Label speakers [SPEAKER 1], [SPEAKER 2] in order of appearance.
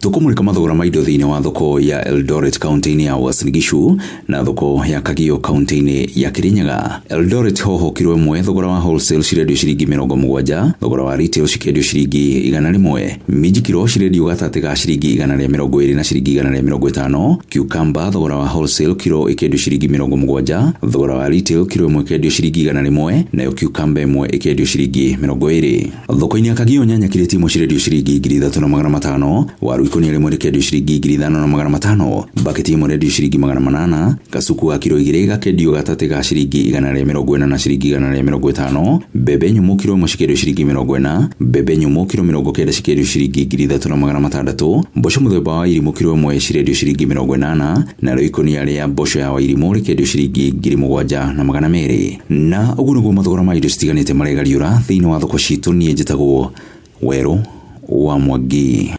[SPEAKER 1] Tũkũmũrĩka mathogora ma indo thĩinĩ wa thoko ya Eldoret kaunti-inĩ ya Uasin Gishu na thoko ya Kagio kaunti-inĩ ya Kirinyaga. Eldoret hoho kiro ĩmwe thogora wa wholesale cirendio ciringi 70, thogora wa retail cikendio ciringi 100. Minji kiro cirendio gatagatĩ ga ciringi 120 na ciringi 150. Cucumber thogora wa wholesale kiro ĩkendio ciringi 70, thogora wa retail kiro ĩmwe ĩkendio ciringi 100, nayo cucumber ĩmwe ĩkendio ciringi 20. Thoko-inĩ ya Kagio nyanya kirĩti ĩmwe cirendio ciringi 3500, waru ikũnia rĩmwe rĩkendio ciringi 5500, baketi ĩmwe ĩrendio ciringi 800, gacuku ga kiro 2 gakendio gatagatĩ ga ciringi 140 na ciringi 150, mbembe nyũmũ kiro ĩmwe cikendio ciringi 40, mbembe nyũmũ kiro 90 cikendio ciringi 3600, mboco mũthemba wa irimũ kiro ĩmwe cirendio ciringi 80, narĩo ikũnia rĩa mboco ya wairimũ rĩkendio ciringi 7200. Na ũguo nĩguo mathogora ma indo citiganĩte maregariũra thĩinĩ wa thoko citũ. Niĩ njĩtagwo Werũ wa Mwangi.